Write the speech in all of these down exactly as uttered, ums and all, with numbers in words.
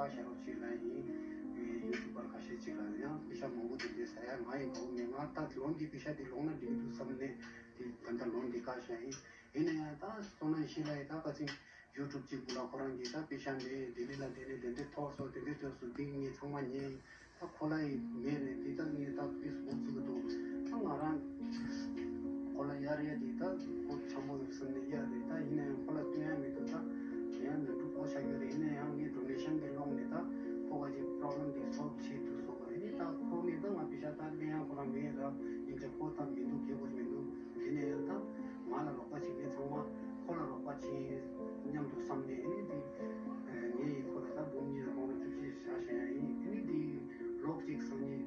བྱས་རོགས་བྱེད་ལ་ཡིན། ཡུ་ཊུབ་པར་ཁ་ཤས་ཅིག་ལ་ཡང་པེ་ཤ་མང་པོ་དེ་འདྲའི་ཟ་ཡ་ང་ཡི་མགོ་མེད། ང་ད་ལོན་གྱི་པེ་ཤ་དེ་ལོང་ན་འགྲིག་འདུག་བསམ་ནས་དེ་ད་ལྟ་ལོན་གྱི་བཀའ་ཤ་ཡིན། ཡིན་ན་ཡང་ད་སོང་ན་ཤི་ལ་ཡི་ད་ག་ཚིག་ཡུ་ཊུབ་གཅིག་པུ་ལ་ཁོ་རང་གིས་ད་པེ་ཤ་འདི་ལྡི་ལི་ལ་འདི་ནས་དེ་འདྲའི་ཐོག་སོ་དེ་འདྲའི་དུས་སུ་འདི་ངས་ཚང་མ་ཉན་ཡིན། ད་ཁོ་ལ་ཡི་མེད་རེད། འདི་ད་ངས་ད་ཕེ་སི་བུག་བརྩི་གི་འདུག་ད་ང་རང་ཁོ་ལ་ཡ་རེད། འདི་ད་ཁོ་འཆམ་པོ་ཡོད་བསམ་ནས་ཡ་རེད། ད་ཡིན་ན་ཡང་ཁོ་ལ་སྟོན་ཡ་མི་འདུག་ད་ཡང་ནོར་འཁྲུལ་ཕོག་ཆགས་ཡོད་རེད། ཡིན་ན་ཡང་ངས་ཌོ་ནེ་ཤན་འདི་སློང་ནས་ད་ཁོ་ག་ཅིག་པོ་རོབ་ལེམ་འདི་སོལབ་བྱེད་ཐུབ་སོང་བ་རེད། ད་ཁོ་ནས་ད་ང་པེ་ཤ་ད་ལེན་ཡ་ཁོ་རང་མེད་ད་ཡིན་ཀྱང་ཁོ་ད་མི་འདུག་སྐད་ཁོ་མི་འདུག་དེ་ནས་ཡང་ད་ང་ལ་རོགས་པ་བྱེད་མཁན་ཚང་མ་ཁོ་ལ་རོགས་པ་བྱེད་མཉམ་དུ་བསམ་ནས་ཨ་ནི་དེ་ངས་ཡིས་ཁོ་ལ་ད་འབུམ་གཉིས་དང་སྟོང་ཕྲག་བཅུ་བཞི་བཞག་བཞག་ཡ་ཡིན། ཨ་ནི་དེ་ལོག་ཅིག་སང་ཉིན་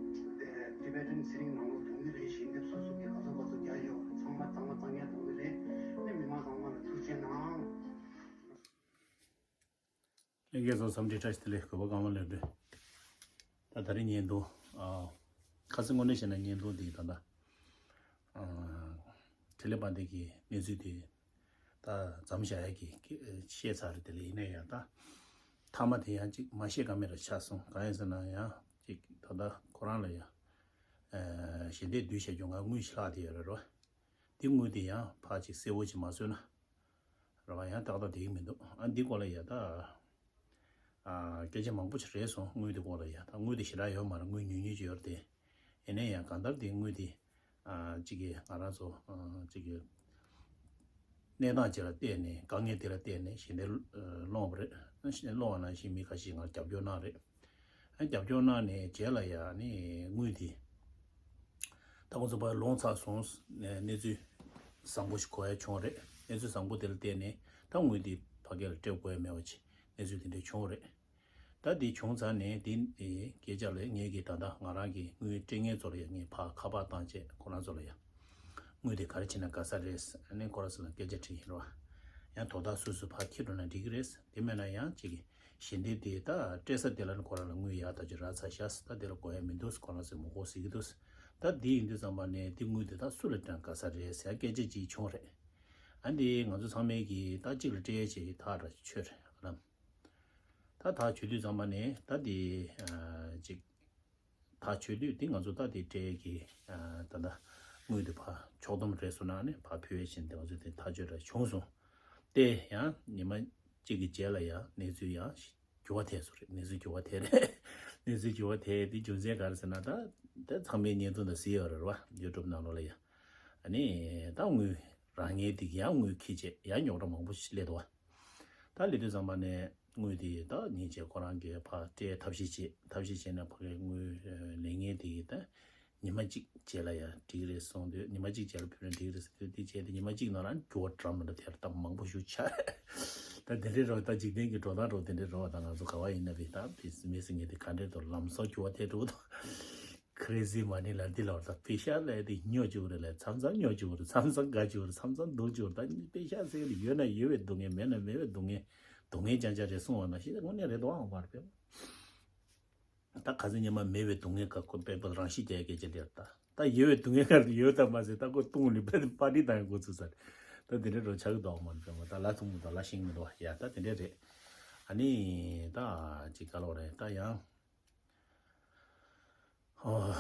ཊི་བེ་ཊན་ཚེ་རིང་ནང་ལོགས་གཏོང་གི་རེད། ཞལ་འདེབས་སོ་སོ་གིས་ག་ཚོད་ག་ཚོད་རྒྱག་ཡོད་ཚང་མ་གཙང་མ་གཙང་རྐྱང་གཏོང་གི་རེད། ཨ་ནི་མི་མང་ཚང་མ་ལ་ཐུགས་རྗེ་གནང་། ལྷན་རྒྱས་ཚོ་འཚམས་འདྲི་བཀྲ་ཤིས་བདེ་ལེགས། གུས་པ་གང་མ་ལེགས་འདུག་ད་ད་རིང་བརྙན་ཐུང་ཨ་ཁ་སང་དངོས་གནས་བཤད་ན་བརྙན་ཐུང་འདི་ད་ལྟ་ཨ་འཕྲིན་ལས་དཔལ་ལྡན་གྱི་གནས་ཚུལ་དེ་ད་མཚམས་བཞག་ཡ་གི་བཤད་ཚར་རེད། དེ་ལས་ཡིན་ན་ཡང་ད་མཐའ་མ་དེ་ཡང་ཅིག་མ་བཤད་ཀ་མེད་ར་ཆགས་སོང་། གང་ཡིན་ཟེར་ན་ཡང་ཅིག་ད་ལྟ་ཁོ་རང་ལ་ཡང་ཨ་ཞལ་འདེབས་བསྡུས་བྱས་རྒྱུ་ང་དངུལ་ཞིག་ལྷག་བསྡད་ཡོད་རེད་རོ། དེ་དངུལ་དེ་ཡང་ཕར་ཅིག་གསལ་བོ་ཅིག་མ་བཟོས་ན། རེད་བ། ཡང་ཏག་ཏག་དེ་གི་མི་འདུག་ཨ་འདི་སྐོར་ལ་ཡ་ད་ཨ་སྐད་ཆ་མང་པོ་ཞིག་རེད་སོང་། དངུལ་དེ་སྐོར་ལ་ཡ་ད་དངུལ་དེ་ཞེ་དྲག་ཡོད་མ་རེད། དངུལ་ཉུང་ཉུང་ཅིག་ཡོད་རེད་དེ། ཡིན་ན་ཡང་གང་ལྟར་དེ་དངུལ་དེ་ཨ་གཅིག་གི་ང་རང་ཚོ་ཨ་གཅིག་གི་གནས་སྟངས་ཅིག་ལ་བལྟས་ནས་དཀའ་ངལ་དེ་ལ་བལྟས་ནས་ཞལ་འདེབས་སློང་བ་རེད། ཞལ་འདེབས་སློང་བ་ནང་བཞིན་མི་ཁ་ཤས་ང་རྒྱབ་སྐྱོར་གནང་རེད། ཨ་རྒྱབ་སྐྱོར་གནང་ནས་རྗེས་ལ་ཡ་ནི་དངུལ་དེ་ད་ཁོང་ཚོ་ཕར་ལོང་ཚར་སོང་། གནས་ཚུལ་བཟང་པོ་ཞིག་གོ་ཡ་བྱུང་རེད། གནས་ཚུལ་བཟང་པོ་དེ་ལ་བརྟེན་ནས་ད་དངུལ་དེ་ཕ་གི་ལ་སྤྲད་དགོས་ཡ་མེད་པ་ཅིག་གནས་ཚུལ་དེ་འདྲ་བྱུང་རེད། ད་དེ་བྱུང་ཚར་ནས་དེ་སྐད་ཆ་ལ་ངས་ཀྱི་ད་ལྟ་ང་རང་གི་དངུལ་སྤྲད་མཁན་ཚོ་ལ་ཡ་ངས་ཕར་ཁ་པར་བཏང་བྱས་ཁོ་རང་ཚོ་ལ་ཡ་དངུལ་དེ་ག་རེ་བྱས་ན་དགའ་ས་རེད། ཨ་ནི་ཁོ་རང་ཚོ་ལ་སྐད་ཆ་དྲིས་ཡིན་རོགས། ཡང་དོ་བདག་སུ་སུ་ཕར་འཁྱེར་འགྲོ་ན་འགྲིག་གི་རེད། དེ་མེད་ན་ཡང་གཅིག་གི་ཞལ་འདེབས་དེ་ད་སྤྲད་ས་དེ་ལ་ནི་ཁོ་རང་ལ་དངུལ་ཡག་ད་ཅིག་རག་ཚར་ཤག་ད་དེ་ལ་དགོས་ཡ་མི་འདུག་ཁོ་རང་ཚོས་མི་དགོས་ཟེར་གྱི་འདུག་ད་དེ་ཡིན་དུས་ཙམ་པ་ནས་དེ་དངུལ་དེ་ད་སུ་ལ་སྤྲད་ན་དགའ་ས་རེད་ཟེར་སྐད་ཆ་ཅིག་བྱུང་རེད། ཨ་འདི་ང་ཚོ་ཚང་མས་ཀྱི་ད་གཅིག་ལ་སྤྲད་ཡ་ཅིག་ཐག་ར་ཆོད་རེད། ཨ་ལམ། ད་ཐག་ཆོད་དུས་ཙམ་པ་ནས་ད་དེ་ཨ་ཅིག་ཐག་ཆོད་དུས་དེ་ང་ཚོ་ད་དེ་སྤྲད་ཀྱི་ཨ་ད་ད་དངུལ་དེ་ཕར་ཕྱོགས་བསྡོམས་རེད་སོང་ན་ནི་ཕར་ཕུལ་བའི་ཕྱིན་དེ་ང་ཚོ་དེ་ཐག་ཆོད་ར་བྱུང་སོང་། དེ་ཡང་ཉི་མ་གཅིག་གི་རྗེས་ལ་ཡང་གནས་ཚུལ་ཡང་འགྱུར་བ་ཐེབས་སོང་རེད། གནས་ཚུལ་འགྱུར་བ་ཐེབས་རེད། གནས་ཚུལ་འགྱུར་བ་ཐེབས་དེ་རྒྱུ་མཚན་ག་རེ་ཟེར་ན་ད་ད་ཚང་མའི་བརྙན་ཐུང་དང་གཟིགས་ཡོད་རེད་བ། ཡུ་ཊུབ་ནང་ལོགས་ལ་ཡང་ཨ་ནི་ད་དངུལ་རག་མཁན་དེ་གི་ཡང་དངུལ་འཁྱེར་བྱས་ཡང་རྙོག་དྲ་མང་པོ་ཞིག་སླེབས་འདུག་བ། ད་སླེབས་དུས་ཙམ་པ་ནས་དངུལ་དེ་ད་ཉིན་བྱས་ཁོ་རང་གིས་ཕར་སྤྲད་ཐབས་ཤེས་བྱས། ཐབས་ཤེས་བྱས་ནས་ཕ་གིའི་དངུལ་ལེན་མཁན་དེ་གིས་ད་ཉི་མ་གཅིག་རྗེས་ལ་ཡང་འགྲིག་རེད་གསུངས་དུས་ཉི་མ་གཅིག་རྗེས་ལ་ཕུལ་ན་འགྲིག་རེད་ཟེར་དུས་དེ་བྱས་ཏེ་ཉི་མ་གཅིག་ནང་ལ་འགྱུར་བ་འདྲ་མི་འདྲ་དེར་ད་མང་པོ་ཞིག་ཆགས། ད་དེ་འདྲའི་རོ་ད་འཇིག་རྟེན་གྱི་འགྲོ་སྟངས་རོ་དེ་འདྲའི་རོ་བ་ད་ང་ཚོ་ག་བ་ཡིན་ན་བི་ད་བི་མི་སྲིད་ངེས་དེ་ག་འདྲའི་དོ་ལམ་སང་འགྱུར་བ་ཐེབས་འགྲོ་གི་འདུག Crazy money ལ་འདི་ལ་བར་ད་པེ་ཤ་ལས་དེ་ཉོ་བཅུག་རེད་ལས་མཚམས་མཚམས་ཉོ་བཅུག་རེད། མཚམས་མཚམས་དགའ་བཅུག་རེད། མཚམས་མཚམས་སྡུག་བཅུག་རེད། ད་པེ་ཤ་ཟེར་ཡོད་ན་ཡོད་པའི་སྡུག་བསྔལ་མེད་ན་མེད་པའི་སྡུག་བསྔལ། སྡུག་བསྔལ་རྐྱང་རྐྱང་རེད་གསུང་བ་ན་ཤེས་དངོས་གནས་རེད་དོ་ཨང་བར་པས། ད་ཁ་སང་ཉི་མ་མེད་པའི་སྡུག་བསྔལ་ཁ་ཁོ་དཔེ་པོ་རང་ཤི་རྒྱག་སྐད་ཆ་དེར་ད་ད་ཡོད་པའི་སྡུག་བསྔལ་ཁར་ཡོད་ད་མ་ཟད་ད་ཁོ་ལྟུང་ནས་པ་པ་ཏི་བཏང་ཡང་འགོ་ཚུགས་ས་རེད། ད་དེ་འདྲའི་རོ་ཆགས་ཀྱི་འདུག་ཨང་མ་རེད་པས། ད་ལ་ཐུང་མོ་ད་ལ་ཤིང་མི་འདུག་ཡ་ད་དེ་འདྲའི་རེད། ཨ་ནི་ད་ཅིག་ག་ལོག་རེད་ད་ཡང་། ཨོ།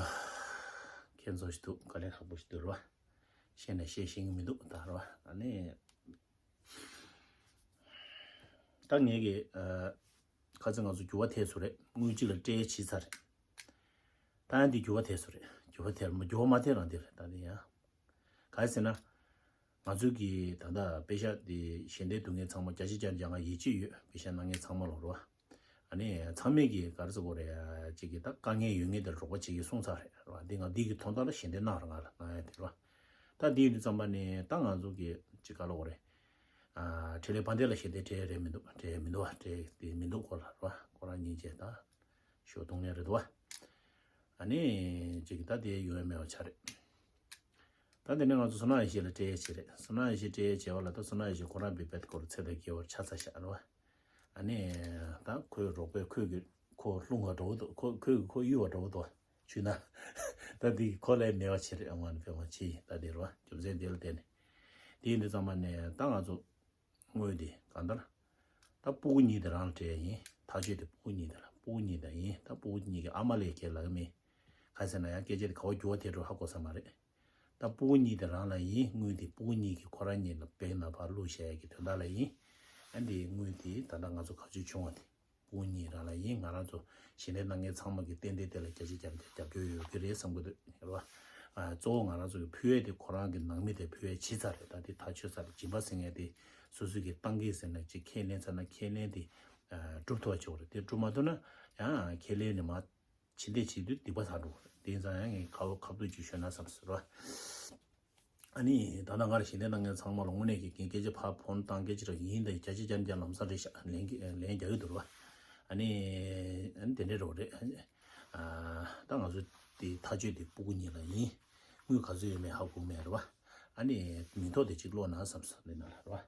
ཁྱེད་ཚོ་ཞིག་འདུག་དཀའ་ལས་ཁག་པོ་ཞིག་འདུག་རེད་བ། བཤད་ནས་བཤད་ཤེས་ཀྱི་མི་འདུག་ད་རེད་བ། ཨ་ནི། ད་ངས་ཀྱི་ཨ། ཁ་སང་ང་ཚོ་འགྱུར་བ་ཐེབས་སོང་རེད། དངུལ་གཅིག་ལ་སྤྲད་བྱས་ཚར་རེད། ད་ཡང་འདི་འགྱུར་བ་ཐེབས་སོང་རེད། འགྱུར་བ་ཐེབས་མ་འགྱུར་བ་མ་ཐེབས་རང་འདི་རེད་ད་འདི་ཡང་། ག་རེ་ཟེར་ན། ང་ཚོའི་གི་ད་ལྟ་པེ་ཤ་དེ་ཞལ་འདེབས་བསྡུ་མཁན་ཚང་མ་བརྒྱ་ཆ་བརྒྱ་ནས་བརྒྱ་ཡིད་ཆེས་ཡོད། པེ་ཤ་གནང་མཁན་ཚང་མ་ལ་རོ། ཨ་ནི་ཚང་མས་གི་ག་རེ་ཟེར་དགོས་རེད་ཅིག་གི་ད་དཀའ་ངལ་ཡོད་མཁན་དེར་རོགས་པ་བྱེད་ཀྱི་གསུངས་ཚར་རེད་རོ། འདི་ང་འདི་གི་དོན་དག་ལ་ཞལ་འདེབས་གནང་རོགས་ང་ལ་གནང་ཡ་དེ་རོ། ད་འདི་ཡིན་དུས་ཙམ་པ་ནས་ད་ང་ཚོ་གི་ཅིག་ག་ལབ་དགོས་རེད། ཨ་འཕྲིན་ལས་དཔལ་ལྡན་ལ་ཞལ་འདེབས་སྤྲད་ཡ་རེད་མི་འདུག་སྤྲད་ཡ་མི་འདུག་བ། སྤྲད་དེ་མི་འདུག་ཁོ་ལ་རོ། ཁོ་རང་ཉིན་བྱས་ད། ཞོ་གཏོང་ནས་རེད་དོ། ཨ་ནི་ཅིག་ད་དེ་ཡོང་ཡ་མེད་པ་ཆགས་རེད། ད་དེ་ནས་ང་ཚོ་བསོད་ནམས་ཡེ་ཤེས་ལ་སྤྲད་ཡ་བྱེད་རེད། བསོད་ནམས་ཡེ་ཤེས་སྤྲད་ཡ་བྱེད་པ་ལ་ད་བསོད་ནམས་ཡེ་ཤེས་ཁོ་རང་བི་བེད་ཁོ་ར་ཚེ་དང་རྒྱལ་བར་ཆགས་ཚར་ཤག་རེད་བ། ཨ་ནི་ད་ཁོའི་རོགས་པས་ཁོས་ཀྱི་ཁོ་སློང་བ་འགྲོ་གི་འདུག་ཁོ་ཁོས་ཀྱི་ཁོ་གཡུག་བ་འགྲོ་གི་འདུག་ཆུ་ན། ད་དེ་ཁོ་ལ་མེད་པ་བྱེད་རེད། ཨ་མ་ནི་ཕེ་མ་ཆེ་ད་དེ་རེད་བ། རྒྱུ་མཚན་དེ་ལ་བརྟེན་ནས། དེ་ཡིན་དུས་ཙམ་པ་ནས་ད་ང་ཚོ། དངུལ་དེ་གང་ལྟར། ད་སྤུ་གུ་གཉིས་དེ་རང་ལ་སྤྲད་ཡ་ཡིན། ཐག་གཅོད་དེ་སྤུ་གུ་གཉིས་དེ་ལ་ སྤུ་གུ་གཉིས་དང་ཡིན། ད་སྤུ་གུ་གཉིས་ཀྱི་ཨ་མ་ལས་ཁྱེད་ལབ་ཀྱི་མེད། ག་ཟེར་ན་ཡང་སྐད་ཆ་དེ་ག་བ་འགྱུར་བ་དེ་འགྲོ་ཧ་གོ་ས་མ་རེད། ད་སྤུ་གུ་གཉིས་དེ་རང་ལ་ཡིན། དངུལ་དེ་སྤུ་གུ་གཉིས་ཀྱི་ཁོ་རང་གཉིས་ལ་བེང་ནང་ཕར་བླུགས་བཞག་ཡས་ཀྱི་དོན་དག་ལ་ཡིན། ཨ་འདི་དངུལ་དེ་ད་ལྟ་ང་ཚོ་ག་ཚོད་བྱུང་བ་དེ། སྤུ་གུ་གཉིས་རང་ལ་ཡིན། ང་རང་ཚོ་ཞལ་འདེབས་གནང་མཁན་ཚང་མ་གི་ཏན་ཏན་དེ་ལ་བརྒྱ་ཆ་བརྒྱ་ཆ་རྒྱབ་སྐྱོར་ཡོད་ཀྱི་རེད་བསམ་གྱི་འདུག་རེད་བ། ཨ་གཙོ་བོ་ང་རང་ཚོ་གི་ཕུལ་ཡས་དེ་ཁོ་རང་གི་ནང་མི་དེ་ཕུལ་ཡས་བྱས་ཚར་རེད། ད་དེ་ཐག་ཆོད་ཚར་རེད། སྦྱིན་པ་ཟེར་མཁན་དེ་སོ་སོ་གི་བཏང་གི་ཟེར་ན་ཅིག་ཁས་ལེན་ཚར་ན་ཁས་ལེན་དེ་ཨ་སྒྲུབ་ཐུབ་པ་བྱེད་དགོས་རེད། དེ་སྒྲུབ་མ་ཐུབ་ན་ཡང་ཁས་ལེན་ནས་མ་ཕྱི་འདེད་བྱེད་དུས་སྡིག་པ་ཚར་འགྲོ་གི་རེད། དེ་ཡིན་ཙང་ཡང་ངས་ཁ་ཁ་ཐུག་ཅིག་ཞུས་ན་བསམ་ཟེར་བ། ཨ་ནི་ད་ལྟ་ང་ལ་ཞལ་འདེབས་གནང་མཁན་ཚང་མ་ལ་དངོས་གནས་ཀྱི་སྐད་ཆ་ཕར་ཕོན་བཏང་སྐད་ཆ་རག་ཡིན་དང་བརྒྱ་ཆ་བརྒྱ་བརྒྱ་ལམ་སང་རེད་ཤག་ལན་ལན་རྒྱག་གི་འདུག་ར། ཨ་ནི་ཨ་ནི་དེ་འདྲས་རོགས་རེད། ཨ་ད་ང་ཚོ་དེ་ཐག་གཅོད་དེ་སྤུ་གུ་གཉིས་ལ་ཡིན། དངུལ་ག་ཚོད་ཡོད་མེད་ཧ་གོ་མེད་ར་བ། ཨ་ནི་མིང་ཐོ་དེ་གཅིག་ཀློག་ན་བསམ་སོང་འདི་ན་ལ་ར་བ།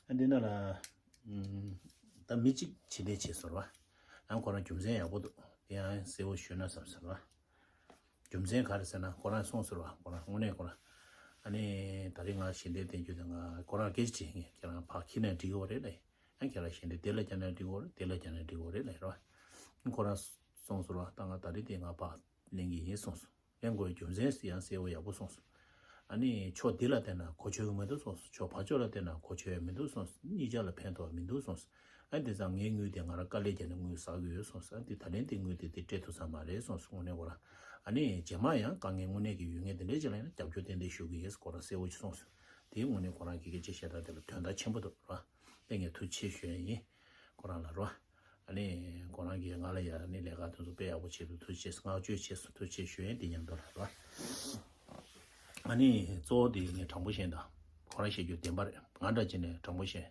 ཨ་འདི་ན་ལ་ཨུམ་ད་མི་གཅིག་ཕྱི་འདེད་བྱས་སོང་ར་བ། ཡང་ཁོ་རང་རྒྱུ་མཚན་ཡག་པོ་འདུག་དེ་ཡང་གསལ་བོ་ཞུས་ན་བསམ་སོང་ར་བ། རྒྱུ་མཚན་ག་རེ་ཟེར་ན་ཁོ་རང་གསུངས་ཟེར་བ། ཁོ་རང་དངོས་གནས་ཁོ་རང་། ཨ་ནི་ད་རེས་ང་ཞལ་འདེབས་བསྟན་རྒྱུ་དེ་ང་ཁོ་རང་སྐད་ཆ་དྲིས་ཡིན། ཁྱེད་རང་ཕར་འཁྱེར་ན་འགྲིག་གི་རེད་ལབ་ཡིན། ཡང་ཁྱེད་རང་ཞལ་འདེབས་དེ་ལ་བསྐྱལ་ན་འགྲིག་གི་རེད། དེ་ལ་བསྐྱལ་ན་འགྲིག་གི་རེད་ལབ་ཡིན་ར། ཁོ་རང་གསུངས་ཟེར་བ། ད་ང་ད་རེས་དེ་ང་ཕར་ལེན་གྱི་ཡིན་གསུངས་སོང་། ལེན་དགོས་རྒྱུ་མཚན་ཡང་གསལ་བོ་ཡག་པོ་གསུངས་སོང་། ཨ་ནི་ཕྱོགས་འདི་ལ་བལྟས་ན་གོ་ཆོད་ཀྱི་མི་འདུག་གསུངས་སོང་། ཕྱོགས་ཕར་ཕྱོགས་ལ་བལྟས་ན་གོ་ཆོད་ཡ་མི་འདུག་གསུངས་སོང་། གཉིས་ཆ་ལ་ཕན་ཐོགས་མི་འདུག་གསུངས་སོང་། ཨ་དེ་ཙང་ངའི་དངུལ་དེ་ང་རང་དཀའ་ལས་བརྒྱབ་ནས་དངུལ་བསགས་ཀྱི་ཡོད་གསུངས་སོང་། ཨ་དེ་ད་ལན་དེ་དངུལ་དེ་དེ་སྤྲད་ཐུབ་ས་མ་རེད་གསུངས་སོང་། དངོས་གནས་ཁོ་རང་། ཨ་ནི་རྗེས་མ་ཡང་དཀའ་ངལ་དངོས་གནས་ཀྱི་ཡོད་མཁན་དེ་འདྲས་ཅིག་ལ་ཡང་རྒྱབ་སྐྱོར་ཏན་ཏན་ཞུ་གི་ཡིན་ཁོ་རང་གསལ་བོ་ཅིག་གསུངས་སོང་། དེ་དངོས་གནས་ཁོ་རང་གི་སྐད་ཆ་བཤད་སྟངས་དེ་ལ་དོན་དག་ཆེན་པོ་འདུག་ར། དེ་ངས་ཐུགས་རྗེ་ཆེ་ཞུ་ཡ་ཡིན། ཁོ་རང་ལ་རོ། ཨ་ནི་ཁོ་རང་གིས་ང་ལ་ཡ་ནི་ལས་ཀ་དེ་ཚོ་དཔེ་ཡག་པོ་བྱེད་འདུག་ཐུགས་རྗེ་ཆེ་བསྔགས་བརྗོད་བྱས་སོང་། ཐུགས་རྗེ་ཆེ་ཞུ་ཡ་ཡིན། དེ་མཉམ་དུ་ལ་རོ། ཨ་ནི་གཙོ་བོ་དེ་ངས་དྲང་པོ་བཤད་དང་། ཁོ་རང་བཤད་རྒྱུ་བདེན་པ་རེད། ང་འདྲ་བྱས་ནས་དྲང་པོ་བཤད།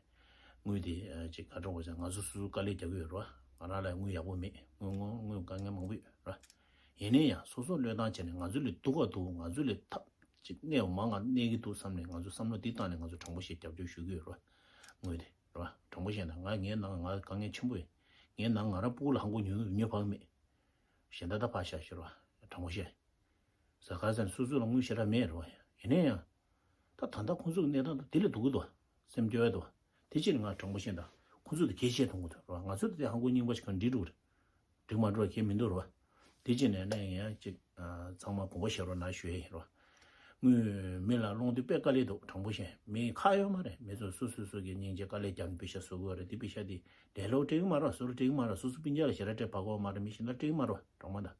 དངུལ་དེ་ཅིག་ག་འགྲོ་བ་ཅང་ང་ཚོ་སོ་སོ་དཀའ་ལས་རྒྱག་གི་ཡོད་རོ། ང་རང་ལ་དངུལ་ཡག་པོ་མེད། དངུལ་དངུལ་དངུལ་དཀའ་ངལ་མང་པོ་ཡོད་རོ། ཡིན་ན་ཡང་སོ་སོ་བློས་བཏང་བྱས་ནས་ང་ཚོ་ལས་སྡུག་ག་འདུག་ང་ཚོ་ལས་ཐབས་ཅིག་གནས་མང་ང་གནས་ཀྱི་འདུག་བསམ་ནས་ང་ཚོ་བསམ་བློ་འདི་བཏང་ནས་ང་ཚོ་དྲང་པོ་བཤད་རྒྱབ་སྐྱོར་ཞུ་གི་ཡོད་རོ། དངུལ་དེ། རེད་བ། དྲང་པོ་བཤད་ན་ང་ངའི་ནང་ང་དཀའ་ངལ་ཆེན་པོ་ཡོད། ངའི་ནང་ང་རང་སྤུ་གུ་ལ་ཧང་གོ་ཉོ་ཉོ་ཕ་གི་མེད། གཞན་དག་ད་ཕར་བཞག་ཤོད་རེད་བ། དྲང་པོ་བཤད། ཟ་ཁ་ཟེར་ན་སོ་སོ་ལ་དངུལ་ཞེ་དྲག་མེད་རེད་བ། ཡིན་ན་ཡང་། ད་ད་ལྟ་ཁོང་ཚོ་གི་གནས་སྟངས་དང་དེ་ལས་སྡུག་གི་འདུག་བ། སེམས་སྐྱོ་བ་འདུག་བ། དེ་ཕྱིར་ང་དྲང་པོ་བཤད་ད། ཁོང་ཚོ་དེ་གལ་ཆེ་མཐོང་གི་འདུག་རེད་བ། ང་ཚོ་དེ་ཧང་གོ་རྙིང་པ་ཞིག་གང་འགྲིག་འགྲོ་གི་རེད། འགྲིག་མ་འགྲོ་གལ་མི་འདུག་རེད་བ། དེ་ཕྱིར་ནས་ནས་ཡང་ཅིག་ཚང་མ་དགོངས་པ་བཞེས་རོགས་གནང་ཞུ་ཡས་ཡིན་རོ། དངུལ་མི་ལ་སློང་དུས་དཔེ་དཀའ་ལས་འདུག་དྲང་པོ་བཤད། མི་ཁག་ཡོད་མ་རེད། མི་ཚོ་སོ་སོ་སོ་གི་སྙིང་རྗེ་དཀའ་ལས་བརྒྱབ་ནས་པེ་ཤ་བཟོ་དགོས་རེད། དེ་པེ་ཤ་དེ་ལས་སློག་སྤྲད་ཀྱི་མ་རེད། བཟོ་རུ་སྤྲད་ཀྱི་མ་རེད། སོ་སོ་སྤུན་ཀྱག་ལ་ཞེ་དྲག་སྤྲད་ཕོག་གི་མ་རེད། མི་གཞན་དག་སྤྲད་ཀྱི་མ་རེད། དྲང་པོ་ད་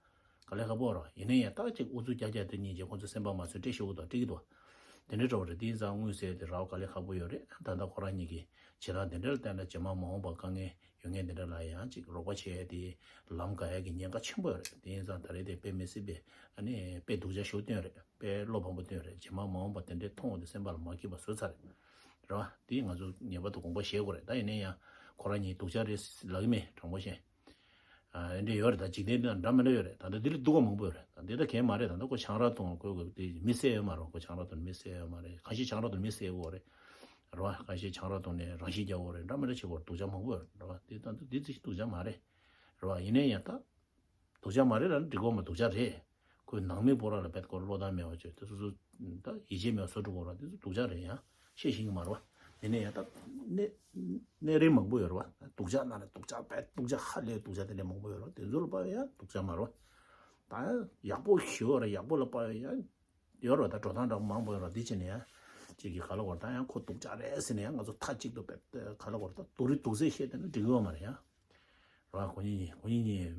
དཀའ་ལས་ཁག་པོ་རེད། ཡིན་ན་ཡང་ད་ཅིག་ཨུ་ཚུགས་རྒྱག་རྒྱག་དེ་སྙིང་རྗེ་ཁོང་ཚོ་སེམས་པ་མ་བཟོད་སྤྲད་ཤོག་གི་འདུག་སྤྲད་ཀྱི་འདུག་དེ་འདྲའི་འགྲོ་བ་རེད། དེ་ཡིན་ཙང་དངུལ་ཟེར་དེ་རག་དཀའ་ལས་ཁག་པོ་ཡོད་རེད། ད་ལྟ་ཁོ་རང་གཉིས་ཀྱི་བྱེད་སྟངས་དེ་འདྲ་ལ་བལྟས་ན་རྗེས་མ་མ་འོངས་པ་དཀའ་ངལ་ཡོད་མཁན་དེ་འདྲ་ལ་ཡང་ཅིག་རོགས་པ་བྱེད་ཡས་དེ་ལམ་འགག་ཡས་ཀྱི་ཉེན་ཁ་ཆེན་པོ་ཡོད་རེད། དེ་ཡིན་ཙང་ད་རེས་དེ་དཔེ་མི་སྲིད་པའི་ཨ་ནི་དཔེ་སྡུག་ཅག་ཞིག་བཏོན་རེད། དཔེ་བློ་ཕམ་པོ་བཏོན་རེད། རྗེས་མ་མ་འོངས་པ་དེ་འདྲའི་མཐོང་བ་དེ་སེམས་པ་ལ་མ་སྐྱིད་པ་བཟོས་ཚར་རེད། རེད་བ། དེ་ང་ཚོ་ངེས་པར་དུ་དགོངས་པ་བཞེས་དགོས་རེད། ད་ཡིན་ན་ཡང་ཁོ་རང་གཉིས་སྡུག་ཅག་རེད་ལབ་ཀྱི་མེད། དྲང་པོ་བཤད། ཨ་འདྲ་ཡོད་རེད། ད་འཇིག་རྟེན་འདི་ན་འདྲ་མི་འདྲ་ཡོད་རེད། ད་ལྟ་འདི་ལས་སྡུག་པ་མང་པོ་ཡོད་རེད། ད་འདི་ད་གས་མ་རེད། ད་ལྟ་ཁོ་ཆང་རག་འཐུང་ཁོ་གི་དེ་མི་བསད་ཡོད་མ་རེད། ཁོ་ཆང་རག་འཐུང་མི་བསད་ཡོད་མ་རེད། གང་ཞིག་ཆང་རག་འཐུང་མི་བསད་ཡོད་རེད། རེད་བ། གང་ཞིག་ཆང་རག་འཐུང་ནས་རང་ཤི་རྒྱག་ཡོད་རེད། འདྲ་མི་འདྲ་བྱེད་དགོས་རེད། སྡུག་ཅག་མང་པོ་ཡོད་རེད། རེད་བ། འདི་ད་འདི་ཅིག་སྡུག་ཅག་མ་རེད། རེད་བ། ཡིན་ན་ཡང་ད་སྡུག་ཅག་མ་རེད་ལ་འགྲིག་གོ་མ་སྡུག་ཅག་རེད། ཁོའི་ནང་མི་པོ་ར་ལ་བེད་ཀོ་བློ་ཐག་མེད་པ་བྱས་ཏེ་སོ་སོ་ད་ཡིད་ཆེས་མེད་པ་བཟོ་འགྲོ་གོ་ར་དེ་ཚོ་སྡུག་ཅག་རེད། ཡང་བཤད་ཤེས་ཀྱི་མ་རེད་བ། དེ་ནས་ཡང་ད་གནས་གནས་རིམ་མང་པོ་ཡོད་རེད་བ། སྡུག་ཅག་ན་ནས་སྡུག་ཅག་བེད་སྡུག་ཅག་ཧ་ལས་སྡུག་ཅག་དེ་འདྲ་མང་པོ་ཡོད་རེད་བ། དེ་ཚོ་ལ་དཔག་ཡང་སྡུག་ཅག་མ་རེད་བ། ད་ཡག་པོ་ཞིག་ཡོད་རེད། ཡག་པོ་ལ་དཔག་ཡང་ཡོད་རེད་བ། ད་འགྲོ་སྟངས་འདྲ་མང་པོ་ཡོད་རེད་བ། དེ་བྱས་ནས་ཡང་གཅིག་གིས་ག་ལ་བར་ད་ཡང་ཁོ་སྡུག་ཅག་རེད་ཟེར་ནས་ཡང་ང་ཚོ་མཐའ་གཅིག་ཏུ་བེད་ག་ལ་བར་ད་སྡུག་རུས་སྡུག་ཚད་བཤད་བསྡད་ན་འགྲིག་གི་ཡོད་མ་རེད་ཡང་། ར་ཁོ་གཉིས་གཉིས་ཁོ་གཉིས་གཉིས་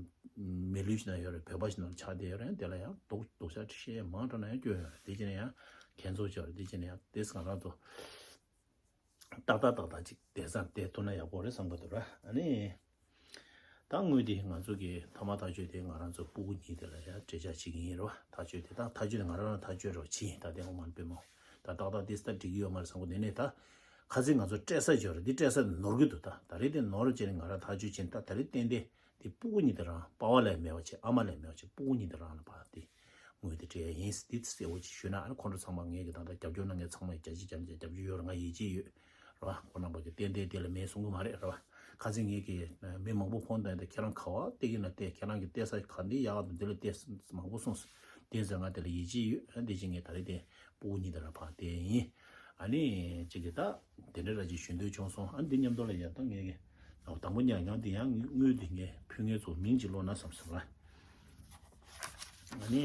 མི་ལུས་ཤིག་ན་ཡོད་རེད། བོད་པ་ཞིག་ནང་ཆགས་བསྡད་ཡོད་རེད། དེ་ལ་ཡང་སྡུག་སྡུག་ཤག་བཤད་མང་དྲགས་ན་ཡང་སྐྱོན་ཡོད་རེད། དེ་བྱས་ན་ཡང་ཁྱེད་ཚོ་ཅོ་རེད། དེ་བྱས་ན་ཡང་དེ་སང་རང་ཚོ་ཏག་ཏག་ཏག་ཏག་ཅིག་བསྡད་ས་བསྡད་ཐུབ་ན་ཡག་པོ་རེད་བསམ་གི་འདུག་ར། ཨ་ནི་ད་དངུལ་དེ་ང་ཚོ་གི་ཐ་མ་ཐག་གཅོད་དེ་ང་རང་ཚོ་སྤུ་གུ་གཉིས་དེ་ལ་ཡང་འབྲེལ་ཆགས་བྱེད་ཀྱི་ཡིན་རེད་བ། ཐག་གཅོད་དེ་ད་ཐག་གཅོད་དེ་ང་རང་རང་ཐག་གཅོད་རོགས་བྱེད་ཡིན། ད་དེ་ཧོ་མ་པེ་མོ་ད་ཏག་ཏག་དེ་ས་འགྲིག་གི་ཡོད་མ་རེད་བསམ་གི་འདུག་ནས་ད་ཁ་སང་ང་ཚོ་སྤྲད་ས་ཅོ་རེད། འདི་སྤྲད་ས་ནོར་གི་འདུག་ད་ད་རེས་དེ་ནོར་བྱས་ནས་ང་རང་ཐག་གཅོད་བྱས་ནས་ད་ད་རེས་ཏན་ཏན་དེ་སྤུ་གུ་གཉིས་དེ་རང་པ་ཕ་ལས་མེད་པ་བྱས་ཨ་མ་ལས་མེད་པ་བྱས་སྤུ་གུ་གཉིས་དེ་རང་ལ་ཕར་དེ་དངུལ་དེ་སྤྲད་ཡ་ཡིན། འདི་གསལ་བོ་ཅིག་ཞུས་ན་ཨ་ནི་ཁོང་ཁྲོ་ཚང་མ་ངས་ཀྱི་ད་ལྟ་རྒྱབ་སྐྱོར་གནང་མཁན་ཚང་མ་རྒྱ་ཆེ་རྒྱ་ཆེ་རྒྱབ་སྐྱོར་ཡོད་རེད། ང་ཡིད་ཆེས་ཡོད་རེད་བ། ཁོང་རྣམ་པ་གི་ཏན་ཏན་དེ་ལ་མེད་གསུང་གི་མ་རེད་རེད་བ། ཁ་སང་ངས་ཀྱི་མི་མང་པོ་ཕོན་བཏང་སྟེ་ཁྱེད་རང་ག་བ་བལྟས་ཀྱི་ན་བལྟས། ཁྱེད་རང་གི་བལྟས་ས་ག་འདི་ཡག་འདུག་འདི་ལ་བལྟས་མང་པོ་གསུངས་སོང་། དེ་ཚོ་ང་དེ་ལ་ཡིད་ཆེས་ཡོད། ཨ་འདི་ཅིག་ངས་ད་རེས་དེ་སྤུ་གུ་གཉིས་དེ་རང་ཕར་བལྟས་ཡིན། ཨ་ནི་ཅིག་གི་ད་དེ་འདྲ་ར་ཅིག་ཞུ་འདོད་བྱུང་སོང་། ཨ་འདི་མཉམ་དུ་ལ་ཡ་ད་ངས་ཀྱི་ དང་པོ་ཉར་ཡང་དེ་ཡང་དངུལ་དེ་ངས་ཕུལ་ངེས་ཚོ་མིང་ཅིག་ཀློག་ན་བསམ་སོང་ལ། ཨ་ནི།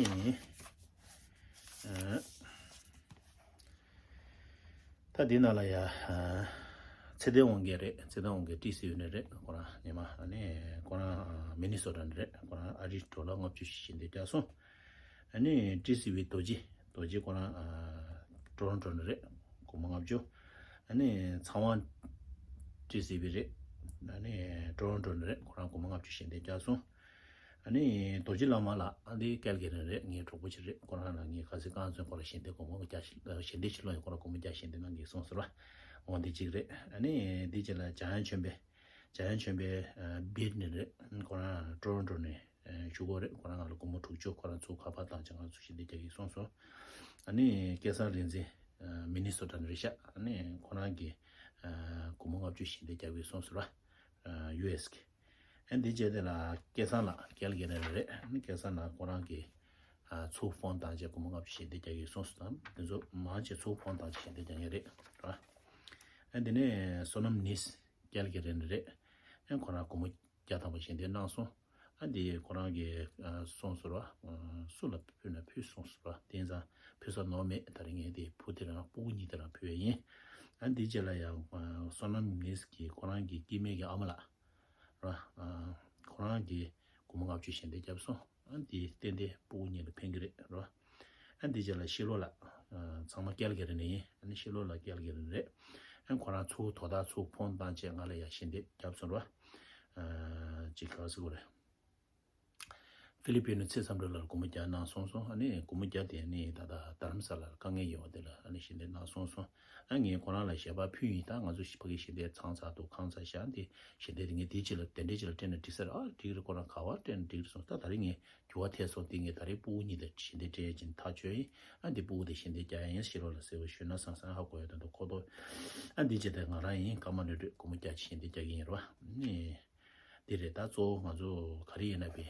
ད་འདི་ནང་ལ་ཡ། ཚེ་བརྟན་དབང་རྒྱལ་རེད། ཚེ་བརྟན་དབང་རྒྱལ་ཊི་སི་ཡུ་ནས་རེད། ཁོ་རང་ཉི་མ་ཨ་ནི་ཁོ་རང་མི་ནི་སོ་ཊ་ནས་རེད། ཁོ་རང་ཨ་རིའི་ཌོ་ལར་ལྔ་བཅུ་ཞིག་ཞལ་འདེབས་བརྒྱབ་སོང་། ཨ་ནི་ཊི་སི་ཝི་རྡོ་རྗེ། རྡོ་རྗེ་ཁོ་རང་ཊོ་རོན་ཊོ་ནས་རེད། སྒོར་མོ་ལྔ་བཅུ། ཨ་ནི་ཚངས་དབང་ཊི་སི་ཝི་རེད། ཨ་ནི་ཊོ་རོན་ཊོ་ནས་རེད། ཁོ་རང་སྒོར་མོ་ལྔ་བཅུ་ཞལ་འདེབས་བརྒྱབ་སོང་། ཨ་ནི་རྡོ་རྗེ་བླ་མ་ལགས་ཨ་འདི་ཀལ་གི་རི་རེད། ངའི་གྲོགས་པོ་ཅིག་རེད། ཁོ་རང་ལ་ངས་ཁ་སང་རྐང་བཙོན་ཁོ་ལ་ཞལ་འདེབས་སྒོར་མོ་བརྒྱ་ཞལ་འདེབས་ཕྱིར་ལོག་ཡོད། ཁོ་རང་སྒོར་མོ་བརྒྱ་ཞལ་འདེབས་གནང་གི་སོང་ཟེར་བ། འོ་འདི་གཅིག་རེད། ཨ་ནི་འདི་གཅིག་ལ་འཇམ་དབྱངས་ཆོས་འཕེལ། འཇམ་དབྱངས་ཆོས་འཕེལ་སྦིར་ནས་རེད། ཁོ་རང་ཊོ་རོན་ཊོ་ནས་བཞུགས་སྒོ་རེད། ཁོ་རང་ང་ལ་སྒོར་མོ་དྲུག་ཅུ་ཁོ་རང་ཚུར་ཁ་པར་བཏང་བྱས་ང་ཚོ་ཞལ་འདེབས་རྒྱག་གི་སོང་ཟེར། ཨ་ནི་སྐལ་བཟང་རིག་འཛིན་མི་ནི་སོ་ཊ་ནས་རེད་ཤག་ཨ་ནི་ཁོ་རང་གིས་སྒོར་མོ་ལྔ་བཅུ་ཞལ་འདེབས་རྒྱག་གི་སོང་ཟེར་བ། ཡུ་ཨེས་གི། ཨ་འདི་བྱས་དེ་ལ་སྐལ་བཟང་ལགས་ཀལ་གི་རི་ནས་རེད། ཨ་ནི་སྐལ་བཟང་ལགས་ཁོ་རང་གིས་ཚུར་ཕོན་བཏང་བྱས་སྒོར་མོ་ལྔ་བཅུ་ཞལ་འདེབས་རྒྱག་གི་སོང་ཟེར། དེ་ཚོ་མང་ཆེ་ཚུར་ཕོན་བཏང་བྱས་ཞལ་འདེབས་རྒྱག་མཁན་རེད། ར། ཨ་འདི་ནས་བསོད་ནམས་ནིས་ཀལ་གི་རི་ནས་རེད། ཨ་ཁོ་རང་སྒོར་མོ་བརྒྱ་ཐམ་པ་ཞལ་འདེབས་གནང་སོང་། ཨ་འདི་ཁོ་རང་གིས་སོང་ཟེར་བ། སུ་ལ་ཕུལ་ན་ཕུལ་སོང་ཟེར་བ། དེ་ཙང་ཕུལ་ས་ནོར་མེད། ད་རིང་ངས་དེ་བུ་དེ་རང་སྤུ་གུ་གཉིས་དེ་རང་ཕུལ་བ་ཡིན། ཨ་འདི་རྗེས་ལ་ཡང་བསོད་ནམས་ནིས་ཀྱིས་ཁོ་རང་གི་སྐྱེ་དམན་གྱི་ཨ་མ་ལགས། ར། ཁོ་རང་གིས་སྒོར་མོ་ལྔ་བཅུ་ཞལ་འདེབས་བརྒྱབ་སོང་། ཨ་འདི་ཏན་ཏན་སྤུ་གུ་གཉིས་ལ་ཕན་གྱི་རེད། ར། ཨ་འདི་རྗེས་ལ་ཤེས་ལོ་ལགས། ཚང་མ་ཀལ་གི་རི་ནས་ཡིན། ཨ་ནི་ཤེས་ལོ་ལགས་ཀལ་གི་རི་ནས་རེད། ཨ་ཁོ་རང་ཚུར་དོ་བདག་ཚུར་ཕོན་བཏང་བྱས་ང་ལ་ཡ་ཞལ་འདེབས་བརྒྱབ་སོང་། ར། ཅིག་ག་རེ་ཟེར་དགོས་རེད། ཧྥི་ལི་པི་ནི་ཚེ་བསམ་གྲུབ་ལགས་ལ་སྒོར་མོ་བརྒྱ་གནང་སོང་སོང་། ཨ་ནི་སྒོར་མོ་བརྒྱ་དེ་ནི་ད་ལྟ་རྡ་རམ་ས་ལར་དཀའ་ངལ་ཡོད་པ་དེ་ལ་ཨ་ནི་ཞལ་འདེབས་གནང་སོང་སོང་། ཨ་ངས་ཁོ་རང་ལ་ཞལ་པར་ཕུལ་ཡིན། ད་ང་ཚོ་ཕ་གི་ཞལ་འདེབས་ཚང་ཚར་འདུག་ཁང་ཚར་བཞག་འདི་ཞལ་འདེབས་དེ་ངས་དེ་ཅི་ལ་དེ་འདྲས་ཅི་ལ་སྤྲད་ན་འགྲིག་ས་རེད། ཨ་འགྲིག་རེད། ཁོ་རང་ག་བར་སྤྲད་ན་འགྲིག་རེད་སོང་། ད་ད་རིང་ངས་འགྱུར་བ་ཐེབས་སོང་། དེ་ངས་ད་རིང་སྤུ་གུ་གཉིས་དང་ཞལ་འདེབས་སྤྲད་ཡ་ཅིན་ཐག་ཆོད་ཡིན། ཨ་འདི་སྤུ་གུ་དེ་ཞལ་འདེབས་རྒྱག་ཡ་ཡིན་ཞེས་ལོ་ལ་ཟེར་བ་ཞུས་ན་སང་སང་ཧ་གོ་ཡ་དོན་དུ་ཁོ་ཐོ། ཨ་འདི་ཅི་དེ་ང་རང་ཡིན། ཀརྨ་ལོས་སྒྲོལ་སྒོར་མོ་བརྒྱ་ཅིག་ཞལ་འདེབས་རྒྱག་གི་ཡིན་རེད་བ། ནི། འདི་རེད། ད་གཙོ་བོ་ང་ཚོ་ག་རེ་ཡིན་ན་བི།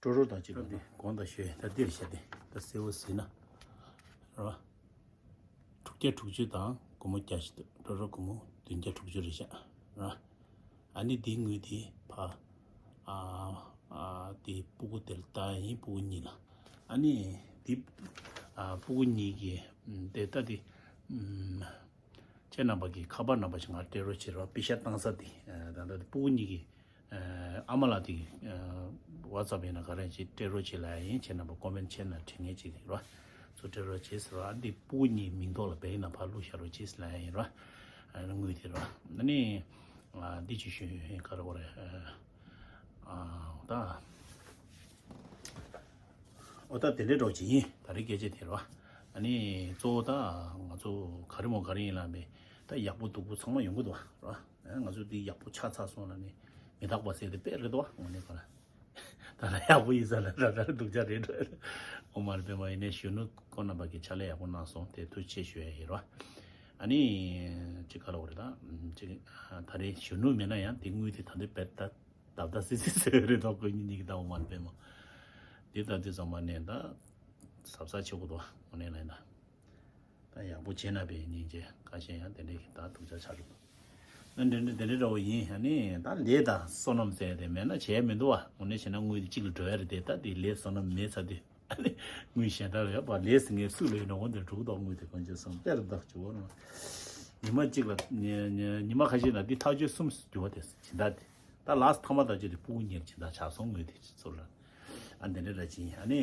ཀྲོ་རོ་དང་གཅིག་པ་འདི་དགོངས་དག་ཞུས། ད་འདིར་བཤད་དེ་ད་གསལ་བོ་ཟིན་ན། རེད་བ། དྲུག་བརྒྱ་དྲུག་ཅུ་དང་སྒོར་མོ་བརྒྱ་ཞིག་འདུག་ཀྲོ་རོ་སྒོར་མོ་བདུན་བརྒྱ་དྲུག་ཅུ་རེད་བཞག་རེད་བ། ཨ་ནི་འདིའི་དངུལ་དེ་ཕ། ཨ། ཨ། དེ་སྤུ་གུ་དེར་བཏང་ཡིན། སྤུ་གུ་གཉིས་ལ། ཨ་ནི་འདི། ཨ། སྤུ་གུ་གཉིས་ཀྱི། དེ་ལྟ་དེ། ཁྱེད་རྣམ་པ་གི་ཁ་པར་ནམ་བར་ཞིག་ང་སྤྲད་རོགས་བྱེད་རོགས། པེ་ཤ་བཏང་ས་དེ། ད་ལྟ་སྤུ་གུ་གཉིས་ཀྱི་ཨ་མ་ལགས་དེ་ཝ་ཚབ་ཡིན་ན་ག་རེ་ཅིག་སྤྲད་རོགས་བྱེད་ལབ་ཡ་ཡིན། ཁྱེད་རྣམ་པ་ཀོ་མེན་ཊི་བྱས་ན་དྲན་ངེས་ཅིག་རེད་བ། ཚུར་སྤྲད་རོགས་བྱེད་ཟེར་བ། འདི་སྤུ་གུ་གཉིས་མིང་ཐོག་ལ་བེང་ནང་ཕར་བླུགས་བཞག་རོགས་བྱེད་ཟེར་ལབ་ཡ་ཡིན་ར། ཨ་ནི་དངུལ་དེ་ར། ཨ་ནི་འདི་ཅིག་ཞུ་ཡ་ཡིན། ག་རེ་ག་རེ། ཨ་ད། ཨོ་ད་དེ་འདྲའི་འགྲོ་ཅིག་ཡིན། ད་རེས་སྐད་ཆ་དེ་རེད་བ། ཨ་ནི་གཙོ་བོ་ད་ང་ཚོ་ག་རེ་མོ་ག་རེ་ཡིན་ལབ་མེད། ད་ཡག་པོ་སྡུག་པོ་ཚང་མ་ཡོང་གི་འདུག་བ་རེད་བ། ང་ཚོ་འདི་ཡག་པོ་ཆགས་ཚར་སོང་ལབ་ནས་མི་རྟག་པ་ཟེར་དེ་དཔེ་རེད་འདུག་བ། དངོས་གནས་ག་རེ། ད་ལྟ་ཡག་པོ་ཡིན་ས་ལ་ད་ལྟ་སྡུག་ཅག་རེད་འགྲོ། ཨོ་མ་རེད་པས་མ། ཡིན་ནའི་གཞོན་ནུ་ཁོང་རྣམ་པ་གིས་ཕྱག་ལས་ཡག་པོ་གནང་སོང་། དེ་ཐུགས་རྗེ་ཆེ་ཞུ་ཡ་ཡིན་རེད་བ། ཨ་ནི་ཅིག་ག་རེ་ལབ་དགོས་རེད། ད་ཅིག་ད་རེས་གཞོན་ནུ་མེད་ན་ཡང་དེ་དངུལ་དེ་ད་འདི་བེད་ད། ད་ལྟ་སི་སི་ཟེར་རེད་དོ། ཁོ་གཉིས་གཉིས་ཀྱི་ད་འོ་མ་རེད་པས་མ། འདི་ད་འདི་ཚང་མ་ནས་ད་གཟབ་གཟབ་བྱེད་དགོས་དོ། དངོས་གནས་ལ་ཡིན་ད། ད་ཡག་པོ་བྱེད་ན་པའི་སྙིང་རྗེ། ཁ་ཤས་ཡང་དེ་འདྲའི་གི་ད་སྡུག་ཅག་ཆགས་འགྲོ། ཨ་འདྲ་འདྲ་དེ་འདྲ་འདྲ་བོ་ཡིན། ཨ་ནི་ད་ལས་དང་བསོད་ནམས་ཟེར་དེ་མེད་ན་བྱས་མི་འདུག་བ། དངོས་གནས་བྱས་ན་དངུལ་དེ་གཅིག་ལ་འགྲོ་ཡ་རེད་དེ། ད་དེ་ལས་བསོད་ནམས་མེད་ཚར་དུས། ཨ་ནི་དངུལ་གཞན་དག་ལ་ཡོད་པ་ལས་ཟིན་ངེས་སུ་ལས་ནོ་འོན་ཏེ་འགྲུག་དོག་དངུལ་དེ་དཀོན་མཆོག་གསུམ་དཔེར་བདག་ཅུ་བོ་ནོ། ཉི་མ་གཅིག་ལ་ཉི་ཉི་ཉི་མ་ཁ་ཤས་ན་འདི་ཐག་གཅོད་གསུམ་འགྱུར་བ་དེ་སྦྱིན་བདག་དེ། ད་ལགས་ཐ་མ་ཐག་གཅོད་དེ་སྤུ་གུ་གཉེར་སྦྱིན་བདག་ཆགས་སོང་། དངུལ་དེ་ཚུར་ལ་ཨ་འདི་འདྲ་ར་ཅིང་ཨ་ནི།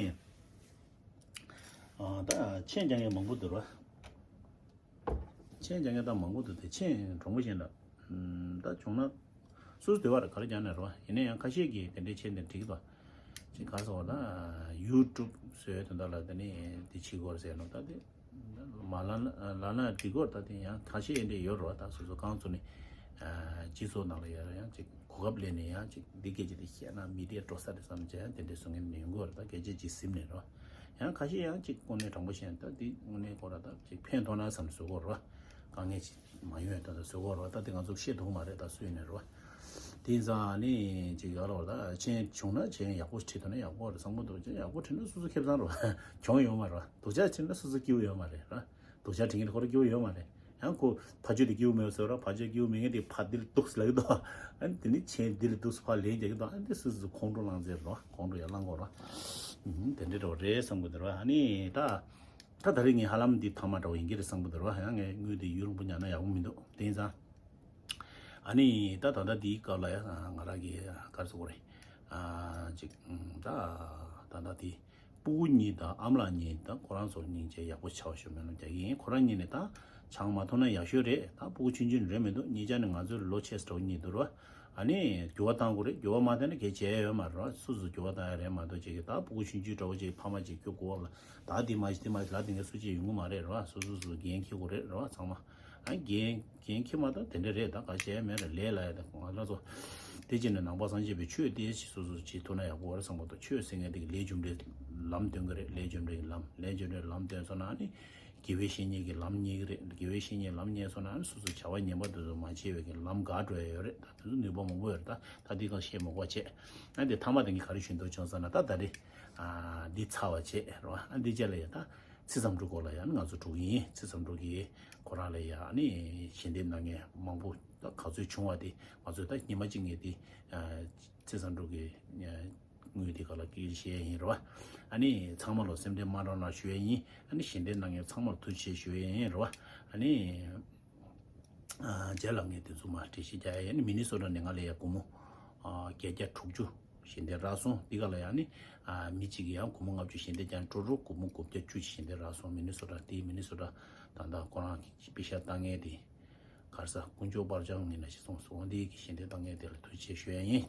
ཨ་ད་མཆན་རྒྱག་མཁན་མང་པོ་འདུག་ར། མཆན་རྒྱག་མཁན་ད་མང་པོ་འདུག་སྟེ། མཆན་གྲོང་པོ་ཞིག་ལ་ད་བྱུང་ན་སོ་སོ་བདེ་བ་རེད། ག་རེ་རྒྱག་ནས་རོ། ཡིན་ན་ཡང་ཁ་ཤས་ཀྱིས་དེ་འདྲའི་མཆན་དེ་འགྲིག་གི་འདུག་ཅིག་ག་རེ་ཟེར་བ་ད་ཡུ་ཊུབ་བཟོས་དོན་དག་ལ་དེ་ནས་དེ་བྱེད་དགོས་ཟེར་ནོ། ད་དེ་མ་ལ་ལ་ལ་འགྲིག་གི་རེད། ད་དེ་ཡང་ཁ་ཤས་འདྲ་ཡོད་རོ། ད་སོ་སོ་གང་ཚོ་ནི་སྤྱི་ཚོགས་ནང་ལ་ཡར་ཡང་ཅིག་གོ་སྐབས་ལེན་ནས་ཡང་ཅིག་འདི་སྐད་ཆ་དེ་བཤད་ན་མི་དེ་འགྲོ་ས་རེད་བསམ་བྱས་ཡང་དེ་འདྲའི་བཟོ་མཁན་ཡོང་གི་རེད། ད་སྐད་ཆ་ཅིག་ཟིན་ནས་རོ། ཡང་ཁ་ཤས་ཡང་ཅིག་དངོས་གནས་དྲང་པོ་བཤད་ན་ད་འདི་དངོས་གནས་ཁོ་ར་ད་ཅིག་ཕན་ཐོགས་ན་བསམ་བཟོ་གི་རོ། དཀའ་ངལ་ཅིག་མ་ཡོང་ད་ད་བཟོ་གི་རོ། ད་འདི་ང་ཚོ་བཤད་ཐུབ་མ་རེད། ད་སུ་ཡིན་ནས་རོ། དེ་ཡིན་ཙང་ནི་ཅིག་ཡག་ལ་རོ། ད་མཆན་བྱུང་ན་མཆན་ཡག་པོ་བྲིས་ཐུབ་ན་ཡག་པོ་རེད་བསམ་གི་འདུག་ཅིག་ཡག་པོ་བྲིས་ན་སོ་སོ་ཁེ་བཟང་རོ། གྱོང་ཡོད་མ་རེད། སྡུག་ཅག་བྲིས་ན་སོ་སོ་སྐྱིད་པོ་ཡོད་མ་རེད་ར། སྡུག་ཅག་བྲིས་མཁན་དེ་ཁོ་ར་སྐྱིད་པོ་ཡོད་མ་རེད། ཡང་ཁོ་ཕ་ཆོས་དེ་སྐྱིད་པོ་མེད་ཟེར་ར། ཕ་ཆོས་སྐྱིད་པོ་མེད་མཁན་དེ་ཕ་འདི་ལ་འདུག་ལབ་ཀྱི་འདུག་ཨ་ནི་དེ་ནི་ཆེན་འདི་ལ་འདུག་ཕ་ལན་རྒྱག་གི་འདུག་ཨ་ནི་དེ་སོ་སོ་ཁོང་ཁྲོ་ལངས་ཚེ་ར། ཁོང་ཁྲོ་ཡར་ལངས་དགོས་ར། ཨུམ། དེ་འདྲ་འདྲ་བོ་རེད་བསམ་གི་འདུག་ར། ཨ་ནི་ད་ད་ད་རེས་ངས་ཧ་ལམ་འདི་ཐ་མ་འདྲ་བོ་ཡིན་གྱི་རེད་བསམ་གི་འདུག་ར། ཡང་ངས་དངུལ་དེ་ཡུན་རིང་པོ་ཉར་ན་ཡག་པོ་མི་འདུག་དེ་ཡིན་ཙང་། ཨ་ནི་ད་ད་ལྟ་འདིའི་སྐབས་ལ་ཡ་ང་རང་གི་ག་རེ་ཟེར་དགོས་རེད། ཨ་ཅིག་ད་ད་ལྟ་དེ་སྤུ་གུ་གཉིས་དང་ཨ་མ་ལགས་གཉིས་དང་ཁོ་རང་ཚོ་སྙིང་རྗེ་ཡག་པོ་ཆགས་ཤོག་སྨོན་ལམ་རྒྱག་གི་ཡིན། ཁོ་རང་གཉིས་ནས་ད་ཆང་མ་འཐུང་ན་ཡག་ཤོས་རེད། ད་སྤུ་གུ་ཆུང་ཆུང་རེད་མི་འདུག་གཉིས་ཆ་ནས་ང་ཚོའི་ལོ་ཆེ་ས་འདྲ་བོ་གཉིས་འདུག་ར། ཨ་ནི་འགྱུར་བ་གཏང་དགོས་རེད། འགྱུར་བ་མ་བཏང་ན་གལ་ཆེ་ཡོད་མ་རེད་ར། སོ་སོ་འགྱུར་བ་གཏང་ཡ་རེད་མ་གཏོགས་ཅིག་གི་ད་སྤུ་གུ་ཆུང་ཆུང་འདྲ་བོ་ཅིག་ཕ་མ་ཅིག་ཁྱོད་གོ་ལ་ད་འདི་མ་ཤི་འདི་མ་ཤི་ལ་འདི་ངས་སུ་ཅིག་ཡོང་གི་མ་རེད་ར། སོ་སོ་སོ་འགན་འཁྱེར་དགོས་རེད་ར་ཚང་མ། ཨ་འགན་འགན་འཁྱེར་མ་ད་དེ་འདྲ་རེད། ད་ག་བྱས་མེད་ར། ལས་ལ་ཡ་ད་ང་རང་ཚོ་དེ་ཅི་ནས་ནང་པ་སངས་རྒྱས་པའི་ཆོས་དེ་ཅི་སོ་སོ་ཅིག་ཐུག་ན་ཡག་པོ་རེད་བསམ་པ་དང་། ཆོས་ཟེར་མཁན་དེ་གི་ལས་རྒྱུ་འབྲས་ལམ་སྟོན་གི་རེད། ལས་རྒྱུ་འབྲས་ཀྱི་ལམ་ལས་རྒྱུ་འབྲས་ལམ་སྟོན་སོང་ན་ཨ་ནི་དགེ་བའི་བཤེས་གཉེན་གྱི་ལམ་རྙེད་ཀྱི་རེད། དགེ་བའི་བཤེས་གཉེན་ལམ་རྙེད་སོང་ན་ཨ་ནི་སོ་སོ་བྱ་བ་ངན་པ་དེ་ཚོ་མ་བྱས་པའི་གི་ལམ་འགག་འགྲོ་ཡ་ཡོད་རེད། ད་དེ་ཚོ་ནུས་པ་མང་པོ་ཡོད་རེད། ད་ད་འདི་གང་བཤད་མ་དགོས་བྱས། ཨ་དེ་ཐ་མ་དེ་ངས་ག་རེ་ཞུ་འདོད་བྱུང་ཟེར་ན་ད་ད་རེས་ཨ་འདི་ཚར་བ་བྱས་རེད་བ། ཨ་འདི་རྗེས་ལ་ཡ་ད་ཚེ་བཟང་འབྲུག་སྐོར་ལ་ཡ་ང་ཚོ་འགྲོ་གི་ཡིན། ཚེ་བཟང་འབྲུག་གིས་ཁོ་རང་ལ་ཡ་ཨ་ནི་ཞལ་འདེབས་གནང་མཁན་མང་པོ་ད་ག་ཚོད་བྱུང་བ་དེ་ང་ཚོས་ད་ཉི་མ་གཅིག་ངས་དེ་ཚེ་བཟང་འབྲུག་གི་དངུལ་དེ་ག་ལ་སྐྱེལ་བཤད་ཡིན་རེད་བ། ཨ་ནི་ཚང་མ་ལ་སེམས་ཁྲལ་མ་གནང་ཞུ་ཡ་ཡིན། ཨ་ནི་ཞལ་འདེབས་གནང་མཁན་ཚང་མ་ལ་ཐུགས་རྗེ་ཆེ་ཞུ་ཡ་ཡིན་རེད་བ། ཨ་ནི་རྗེས་ལ་ངས་དེ་ཚོ་མ་འགྲེལ་བཤད་རྒྱག་ཡ་ཡིན། མི་ནི་སོ་ཊ་ནས་ང་ལ་ཡ་སྒོར་མོ་བརྒྱད་བརྒྱ་དྲུག་ཅུ་ཞལ་འདེབས་རག་སོང་། འདི་ག་ལ་ཡང་ནི་མི་གཅིག་གིས་ཡང་སྒོར་མོ་ལྔ་བཅུ་ཞལ་འདེབས་ཀྱང་སྤྲོད་རོགས། སྒོར་མོ་དགུ་བརྒྱ་བཅུ་ཞལ་འདེབས་རག་སོང་། མི་ནི་སོ་ཊ་དེའི་མི་ནི་སོ་ཊ་ད་ལྟ་ཁོ་རང་གི་པེ་ཤ་བཏང་མཁན་དེ་ག་རེ་ཟ་དཀོན་མཆོག་དཔལ་འབྱོར་ངན་ན་ཞིག་སོང་སོང་དེ་གི་ཞལ་འདེབས་བཏང་མཁན་དེ་ལ་ཐུགས་རྗེ་ཆེ་ཞུ་ཡ་ཡིན།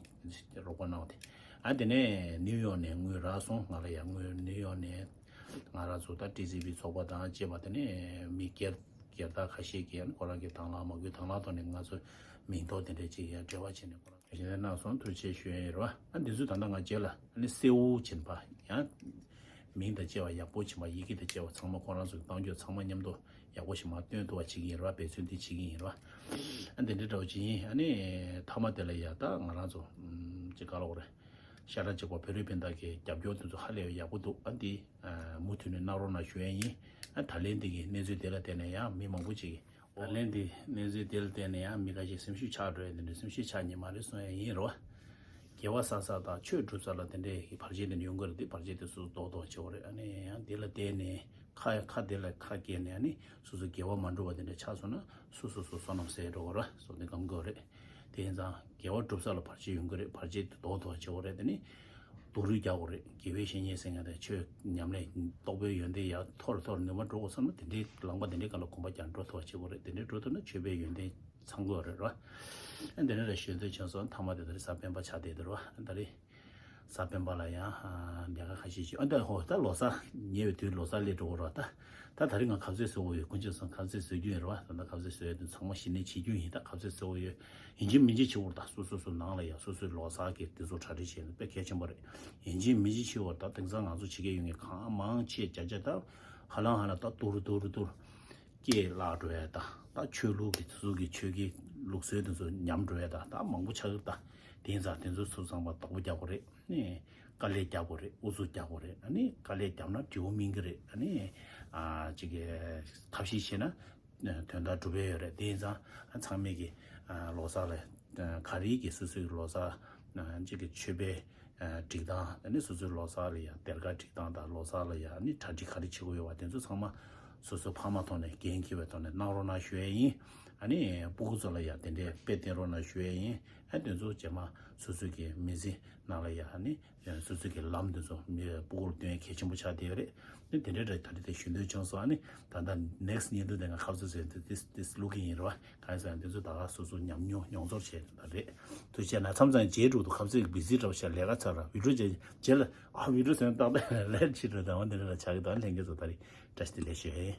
རོགས་པ་གནང་བ་དེ། ཨ་དེ་ནས་ནིའུ་ཡོག་ནས་དངུལ་རག་སོང་། ང་ལ་ཡང་དངུལ་ནིའུ་ཡོག་ནས་ང་རང་ཚོ་ད་ཊི་སི་བི་ཚོགས་པ་དང་བཅས་པ་དེ་ནས་མི་སྒེར་སྒེར་བདག་ཁ་ཤས་ཀྱིས་ཁོ་རང་གི་དང་བླངས་མ་དགོས་དང་བླངས་ཐོག་ནས་ང་ཚོ་མིང་ཐོ་དེ་འདྲ་ཅིག་ཡང་འབྲེལ་བ་བྱས་ནས་ཁོ་རང་ཞལ་འདེབས་གནང་སོང་། ཐུགས་རྗེ་ཆེ་ཞུ་ཡ་ཡིན་རོ། ཨ་འདི་ཚོ་ད་ལྟ་ང་རྗེས་ལ་ཨ་ནི་གསལ་བོ་བྱེད་པ་ཡང་མིང་དང་བཅས་པ་ཡག་པོ་བྱེད་པ་ཡི་གེ་དང་བཅས་པ་ཚང་མ་ཁོ་རང་ཚོ་གི་བཏང་རྒྱུ་ཚང་མ་མཉམ་དུ་ཡག་པོ་ཞིག་མར་སྟོན་ཐུབ་པ་བྱེད་ཀྱི་ཡིན་རོ། འབད་བརྩོན་འདི་བྱེད་ཀྱི་ཡིན་རོ། ཨ་འདི་འདྲ་འདྲ་བོ་ཅིག་ཡིན། ཨ་ནི་མཐའ་མ་དེ་ལ་ཡ་ད་ང་རང་ཚོ་ཅིག་ག་ལ་འོ་རེད། ཤ་ཁྲག་གཅིག་པ་བོད་རིགས་སྤུན་ཟླ་གི་རྒྱབ་སྐྱོར་དེ་ཚོ་ཧ་ལས་ཡག་པོ་འདུག་ཨ་འདི་མུ་མཐུད་ནས་གནང་རོགས་གནང་ཞུ་ཡ་ཡིན། ཨ་ད་ལན་འདི་གི་གནས་ཚུལ་དེ་ལ་བརྟེན་ནས་ཡང་མི་མང་པོ་ཅིག་གིས་ད་ལན་འདི་གནས་ཚུལ་དེ་ལ་བརྟེན་ནས་ཡང་མི་ཁ་ཤས་སེམས་ཤུགས་ཆག་འགྲོ་ཡ་དེ་འདྲ་སེམས་ཤུགས་ཆག་ཉེན་མ་རེད་གསུང་ཡ་ཡིན་རོ། དགེ་བ་བསགས་ས་དང་ཆོས་སྒྲུབ་ས་ལ་དེ་འདྲའི་བར་ཆད་དེ་འདྲ་ཡོང་གི་རེད། དེ་བར་ཆད་དེ་སོ་སོ་ཟློག་ཐུབ་པ་བྱེད་དགོས་རེད། ཨ་ནི་ཡང་དེ་ལ་བརྟེན་ནས་ཁ་ཁ་དེ་ལ་ཁ་བཀལ་ནས་ཨ་ནི་སོ་སོ་དགེ་བ་མ་འགྲུབ་པ་དེ་འདྲ་ཆགས་སོང་ན་སོ་སོ་སོ་བསོད་ནམས་ཟད་འགྲོ་གི་རེད། སོ་དེ་སྒོམ་དགོས་རེད། དེ་ཡིན་ཙང་དགེ་བ་སྒྲུབ་ས་ལ་བར་ཆད་ཡོང་གི་རེད། བར་ཆད་དེ་ཟློག་ཐུབ་པ་བྱེད་དགོས་རེད། དེ་ནི་སྡུག་རུས་རྒྱག་དགོས་རེད། དགེ་བའི་བཤེས་གཉེན་ཟེར་མཁན་དེ་ཆོས་ཉམས་ལེན་རྟོགས་པའི་ཡོན་ཏན་ཡར་མཐོ་རུ་མཐོ་རུ་ནུས་པ་འགྲོ་དགོས་བསམ་ན་དེ་འདྲའི་ལངས་པ་དེ་འདྲའི་སྒང་ལ་གོམ་པ་རྒྱག་འགྲོ་ཐུབ་པ་བྱེད་དགོས་རེད། དེ་འདྲའི་འགྲོ་ཐུབ་ན་ཆོས་པའི་ཡོན་ཏན་ཚང་དགོས་རེད་རོ། ཨ་འདི་འདྲ་རེ་ཞུ་འདོད་བྱུང་སོང་། མཐའ་མ་དེ་ད་རེས་གཟའ་སྤེན་པ་ཆགས་བསྡད་འདུག་རོ། ཨ་ད་རེས་གཟའ་སྤེན་པ་ལ་ཡང་ལས་ཀ་ཁ་ཤས་ཤིག་ཨ་འདི་ཧོ་ད་ལོ་གསར་ཉེ་བའི་དུས་ལོ་གསར་སླེབས་འགྲོ་གི་རོ། ད་ད་ད་རེས་ང་ཁ་ཟས་བཟོ་གི་ཡོད། དཀོན་མཆོག་གསུམ་ཁ་ཟས་བཟོ་རྒྱུ་ཡིན་རོ། ད་ད་ཁ་ཟས་བཟོ་ཡ་དེ་ཚང་མ་ཞི་གནས་བྱེད་རྒྱུ་ཡིན། ད་ཁ་ཟས་བཟོ་གི་ཡོད། ཡིན་གཅིག་མིན་གཅིག་བྱེད་དགོས་རེད། ད་སོ་སོ་སོ་ནང་ལ་ཡང་སོ་སོའི་ལོ་གསར་གྱི་དུས་ཚོད་གྲ་སྒྲིག་བྱེད་ན་དཔེ་གལ་ཆེན་པོ་རེད། ཡིན་གཅིག་མིན་གཅིག་བྱེད་དགོས་རེད། ད་དེང་སང་ང་ཚོ་བྱེད་མཁན་ཡོད་མཁན་གང་མང་ཆེ་བརྒྱ་ཆ་ད་ཧ་ལམ་ཧ་ལམ་ད་ཏུར་ཏུར་ཏུར། སྐད་བརླག་འགྲོ་ཡ་དང་། ད་ཆོས་ལུགས་ཀྱི་དེ་ཚོ་གི་ཆོས་ཀྱི་ལུགས་སྲོལ་དེ་ཚོ་ཉམས་འགྲོ་ཡ་དང་། ད་མང་པོ་ཆགས་ཀྱི་རེད། ད་དེ་ཡིན་ཙང་དེ་ཚོ་ཚུར་ཚང་མ་བདག་པོ་རྒྱག་དགོས་རེད། ནས་དཀའ་ལས་རྒྱག་དགོས་རེད། ཨུ་ཚུགས་རྒྱག་དགོས་རེད། ཨ་ནི་དཀའ་ལས་བརྒྱབ་ན་འབྲས་བུ་སྨིན་གྱི་རེད། ཨ་ནི་ཨ་ཅིག་གི་ཐབས་ཤེས་བྱས་ན་དོན་དག་འགྲུབ་ཡ་ཡོད་རེད། དེ་ཡིན་ཙང་ཨ་ཚང་མས་ཀྱི་ཨ་ལོ་གསར་ལ་ག་རེ་གི་སོ་སོའི་ལོ་གསར་ཨ་ཅིག་གི་མཆོད་པའི་སྒྲིག་སྟངས། ཨ་ནི་སོ་སོའི་ལོ་གསར་ལ་ཡང་སྡེར་ཁ་སྒྲིག་སྟངས་དང་། ལོ་གསར་ལ་ཡང་ཨ་ནི་གྲ་སྒྲིག་ག་རེ་བྱེད་དགོས་ཡོད་པ་དེ་ཚོ་ཚང་མ་སོ་སོ་ཕ་མ་ཐོག་ནས་འགན་འཁྱེར་བའི་ཐོག་ནས་གནང་རོགས་གནང་ཞུ་ཡས་ཡིན། ཨ་ནི་སྤུ་གུ་ཚོ་ལ་ཡང་དེ་འདྲའི་དཔེ་བསྟན་རོགས་གནང་ཞུ་ཡས་ཡིན། ཨ་དེ་ཚོ་རྗེས་མ་སོ་སོ་གི་མི་ཚེ་ནང་ལ་ཡང་ཨ་ནི་སོ་སོ་གི་ལམ་དེ་ཚོ་མི་སྤུ་གུ་ལ་སྟོན་ཡས་གལ་ཆེན་པོ་ཆགས་བསྡད་ཡོད་རེད། ཨ་ནི་དེ་འདྲའི་ད་རེས་དེ་ཞུ་འདོད་བྱུང་སོང་། ཨ་ནི་ད་ལྟ་next་བརྙན་ཐུང་དེ་ང་ཁ་ཚོད་ཟེར་དུས་this this looking ཡིན་རེད་བ། གང་ཡིན་ཟེར་ན་དེ་ཚོ་ད་ག་སོ་སོ་ཉམས་མྱོང་མྱོང་ཚོར་བྱས་ད་རེད། ཐུགས་རྗེ་ཆེ། ན་མཚམས་མཚམས་རྗེས་འགྲོ་དུས་ཁ་ཚོད་བི་ཟི་འདྲ་བོ་ཞིག་ལས་ཀ་ཚར་ར་བི་ཌིའོ་རྗེས་རྗེས་ལ་ཨ་བི་ཌིའོ་ཟེར་ན་ཏག་ཏག་ལས་ཕྱིར་འགྲོ་དང་བ་འདི་འདྲ་ལ་ཆགས་ཀྱི་འདུག་ལྷན་རྒྱས་ཚོ་ད་རེས་བཀྲ་ཤིས་བདེ་ལེགས་ཞུ།